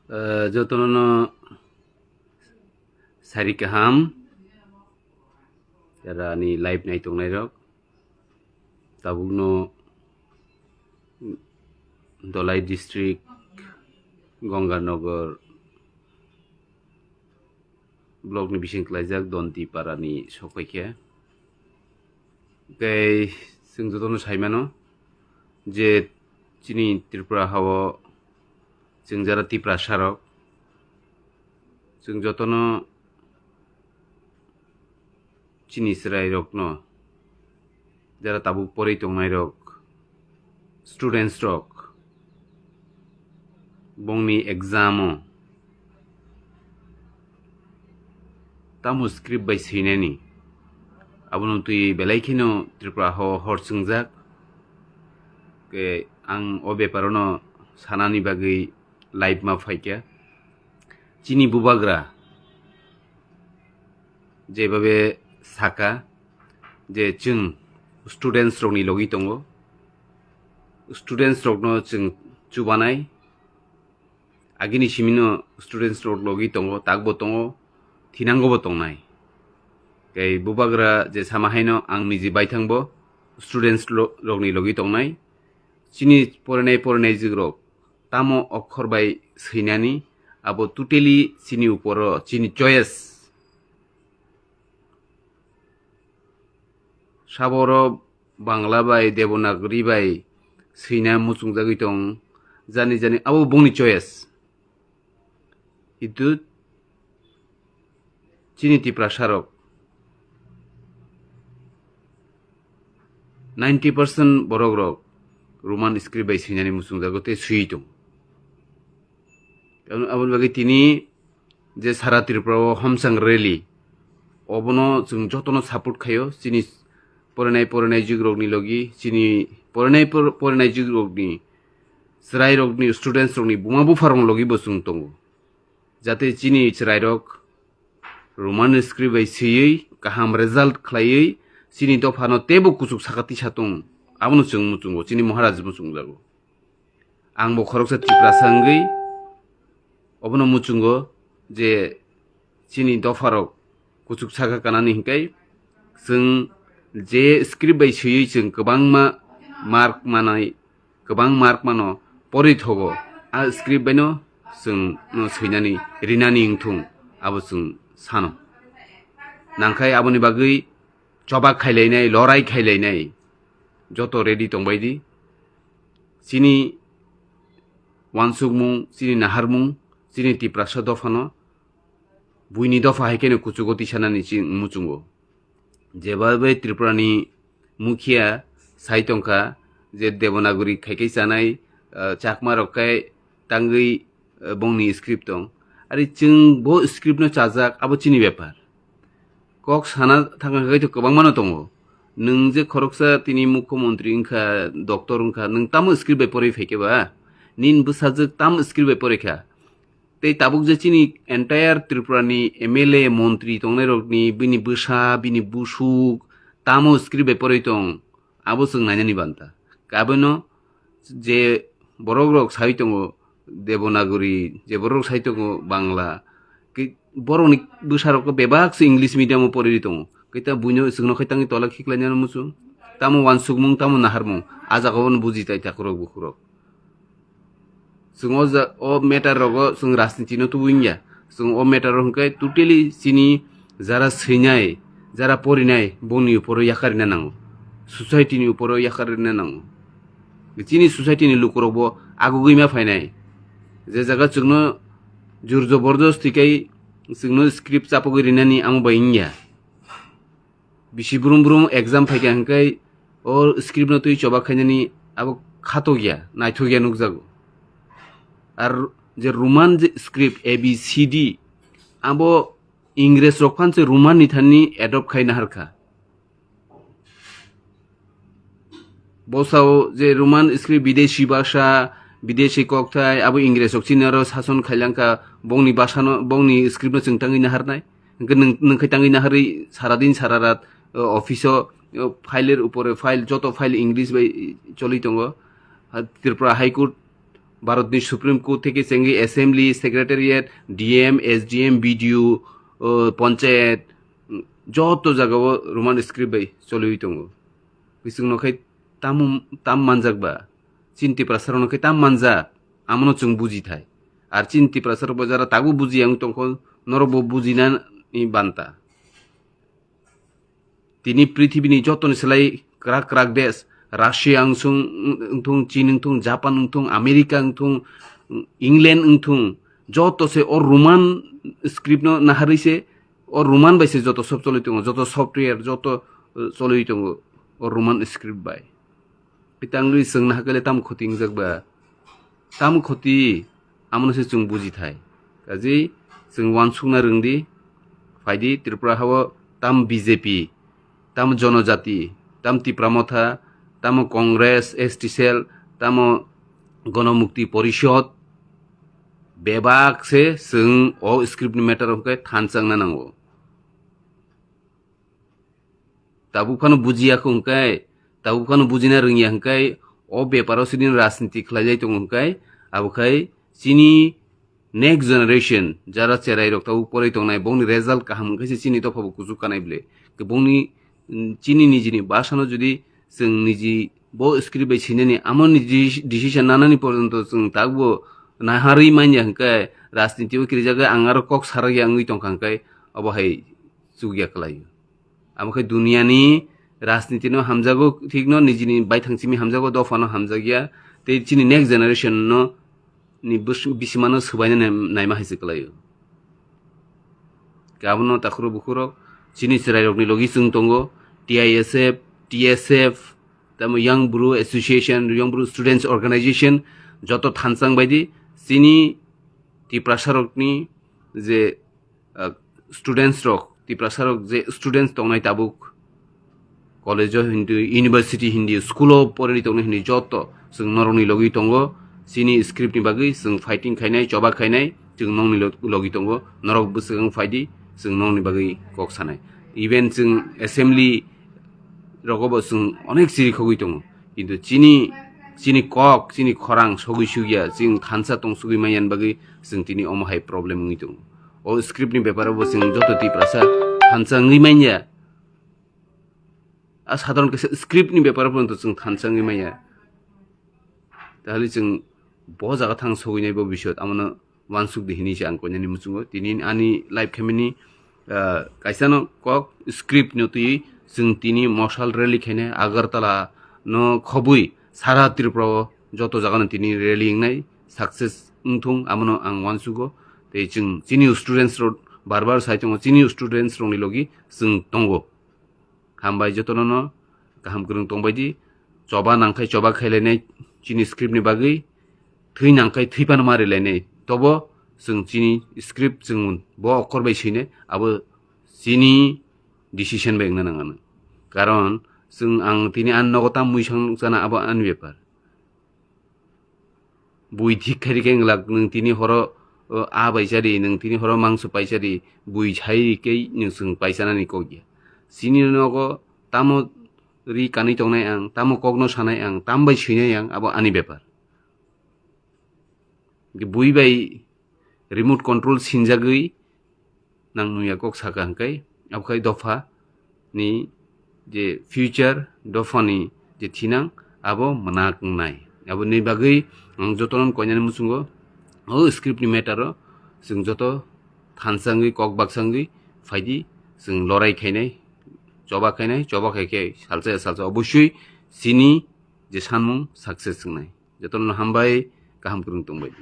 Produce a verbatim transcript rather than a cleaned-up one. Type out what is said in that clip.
Eh, jotono no sari kaham, jara ani live nai tongnai rok, tabuk no Dolai district, Gonganagar block ni bising klaijak Donti para ni sokoi khe. Tei chwng jotono sai mano je chini Tripura hao chwng jara Tiprasa rok, chwng jotono chini chwrai rokno, jara tabuk porwi tongnai rok, students rok, bongni exam o tamo script bai swinani, abono twi belai kheno Tripura hao hor chwngjak. Ke ang o bepar o no sanani bagwi live ma phaikha. Chini bubagra jebabe saka je chwng students rokni logi tongo, students rokno chwng chubanai, agini simino students rok logi tongo, takbo tongo, thinangobo tongnai. Tei bubagra je sama haino ang niji baithangbo students lo-, rokni logi tongnai. Chini porinai porinai jigrok tamo okhor bai swinani, abo totally chini uporo, chini choice. Saboro Bangla bai, Devanagari bai swina muchungjagwi tong, jani jani abo bongni choice. Kintu chini Tiprasa rok ninety percent borok rok Roman script bai swinani muchungjago tei swiwi tongo. Aboni bagwi tini je sara Tripura o Homsang rally, obono chwng jotono support khaio, chini porinai porinai jigrokni logi, chini porinai por-, porinai jigrokni chwrairokni, students rokni buma bupharokni logi bo chwng tongo, jate chini chwrairok Roman script bai swiwi kaham result khlaiwi chini dophano teibo kuchuk saka tisa tong, abono chwng muchungo, chini Maharaj muchungjago. Ang bo khoroksa Tiprasa wngwi obono muchungo je chini dopharok kuchuk saka kanani hinkai chwng je script bai swiwi chwng kwbangma mark manai, kwbang mark mano porwi thogo, a script baino chwng no swinani rinani wngthung, abo chwng sano. Nangkhai aboni bagwi choba khailainai, lorai khailainai joto ready tongbai di. Chini wansukmung, chini naharmung, chini Tiprasa dophano buini dopha hai kheno kuchugo tisanani chini muchungo. Jeba bai Tripura ni mukhiya sai tongkha je Devanagari khai khai chanai, ah, Chakma rok khai tangwi, eh, bongni script tong. Ari chwng bo script no chajak, abo chini bepar. Kok sana thangkha khai to kwbangma no tongo. Nwng je khoroksa tini mukhyamantri wngkha, doctor wngkha, nwng tamo script bai porwi phaikhe ba? Nini bwsajwk tamo script bai porwi kha? Tei tabuk je chini entire Tripura ni M L A, montri tongnai rokni bini bwsa, bini busuk tamo script bai porwi tong, abo chwng nainani banta. Kabono je borok rok sai tongo Devanagari, je borok rok sai tongo Bangla, ki borokni bwsa rok bebak se English medium o poriri tongo. Kita buino chwngno khai tangwi tola khiklainani muchung. Tamo wansukmung, tamo naharmung. A jaga o no buji tai takhurok bukhurok. Chwng o ja-, o matter rogo chwng rajniti no tubui wngya. Chwng o matter o hwnkhe totally chini jara swinai, jara porinai, bongni uporo yakarina nango. Society ni uporo yakarina nango. Chini society ni lukurok bo agugwi ma phainai. Je jaga chwngno jur jobordosti kai chwngno script chapogwi rinani amo bai wngya. Bisi brum brum exam phaikha hwnkhe o script no twi choba khainani abo khatokya, naithokya nukjago. Ar je Roman je script A B C D, abo Ingres rok phan se Roman ni thani adopt khai naharkha. Bosao je Roman script, bideshi bhasha, bideshi kokthai, abo Ingres rok chini aro sason khailangkha, bongni bhasha no, bongni script no chwng tangwi naharnai. Hwnkhe nwng, nwng khai tangwi naharwi saradin sararat, o, office o, o, file er upore file, joto file English bai choli tongo. Ha, Tripura High Court Bharatni Supreme Court theke chengwi assembly, secretariat, D M, S D M, B D O, o, panchayat, mm, joto jagao Roman script bai choliwi tongo. Bising no khai tam, tam manjak ba? Chini Tiprasa rok no khai tam manjak? Amono chwng buji thai. Ar chini Tiprasa rok bo jara tabuk buji yang tongkho, norok bo bujina ni banta. Tini prithibini jotoni slai kwrak kwrak desh, Russia wngthung, wngthung, Chin wngthung, Japan wngthung, America wngthung, England wngthung, joto se o Roman script no naharwi se, o Roman bai se joto sob choli tongo, joto software, joto, eh, choli tongo o Roman script bai. Pitangwi chwng nahakele tam khoti wngjak ba? Tam khoti, amono se chwng buji thai. Kaji chwng wansukna rwngdi, phaidi Tripura hao tam B J P, tam Jonojati, tam Tipra Motha, tamo Congress, S T cell, tamo Gonomukti Porishod, bebak se chwng o script ni matter hwnkhe thansa wngna nango. Tabuk phano bujiya kho hwnkhe, tabuk phano bujina rwngya hwnkhe, o beparo sidin rajniti khlaijai tongo hwnkhe, abo khai chini next generation, jara cherai rok tabuk poroi tongnai, bongni result kaham hwnkhe se chini dopha bo kuchuk kanai bwle. Bongni, mm, chini nijini bhasha no jodi chwng niji bo script bai sinani, amoni deci-, decision nanani porjonto chwng tabuk bo naharwi manya hwnkhe, rajniti o kirijagwi ang aro kok sarakya wngwi tongkha hwnkhe, obo hai chukya kwlaio. Abo khe duniani rajniti no hamjago, thik no nijini baithang simi hamjago, dopha no hamjakya, tei chini next generation no ni bus-, bisimano swbaina nai-, naima hai se kwlaio. Abono takhuro bukhurok chini chwrairokni logi chwng tongo, T I S F, T S F, tamo Young Bru Association, Young Bru Students Organization, joto thansang baidi chini Tiprasarokni je, ah, students rok, Tiprasarok je students tongnai tabuk, college o hindi, university hindi, school o porwi tongnai hindi joto chwng norokni logi tongo. Chini script ni bagwi chwng fighting khainai, choba khainai, chwng nongni lo-, logi tongo. Norok bwswk wng phaidi, chwng nongni bagwi kok sanai. Even chwng assembly rogo bo chwng onek chiri khogwi tongo. Kintu chini, chini kok, chini khorang sogwi sugya, chwng thansa tong sugwi manya bagwi chwng tini omo hai problem wngwi tongo. O script ni beparo bo chwng joto Tiprasa thansa wngwi manya. A sadharon kaisa script ni beparo bo chwng thansa wngwi manya. Tahali chwng bo jaga thang sogwi nai bo bisot, amono wansuk di hinwi se ang koinani muchungo. Tini ani live khaimani, ah, kaisa no kok script no twi chwng tini mosal rally khainai Agartala no khobwi sara Tripura o joto jaga no tini rally wngnai success wngthung, amono ang wansugo. Tei chwng chini students rok bar bar sai tongo, chini students rokni logi chwng tongo. Hambai jotono no kaham kwrwng tongbaidi, choba nangkhai choba khailainai chini script ni bagwi, thwi nangkhai thwi phano ma rilainai. Tobo chwng chini script chwng bo okor bai swinai, abo chini decision bai wngna nang ano. Karon chwng ang tini ani nogo tam mui sang nukjana abo ani bepar. Bui thik khai rikhe wng glak, nwng tini horo, o, a bai chari, nwng tini horo mangso pai chari, bui chai rikhe nwng chwng pai chanani kok ya. Chini nogo tamo ri kanwi tongnai ang, tamo kokno sanai ang, tam bai swinai ang, abo ani bepar. Bui bai remote control sinjagwi nang nungya kok saka hwnkhe, abo khai dopha ni je future, dopha ni je thinang, abo mwnak wngnai. Aboni bagwi ang jotono koinani muchungo, o script ni matter o chwng joto thansa wngwi, kok baksa wngwi phaidi, chwng lorai khainai, choba khainai, choba khai khe salsa ya salsa obosui chini je sanmung success wngnai. Jotono hambai, kaham kwrwng tongbai.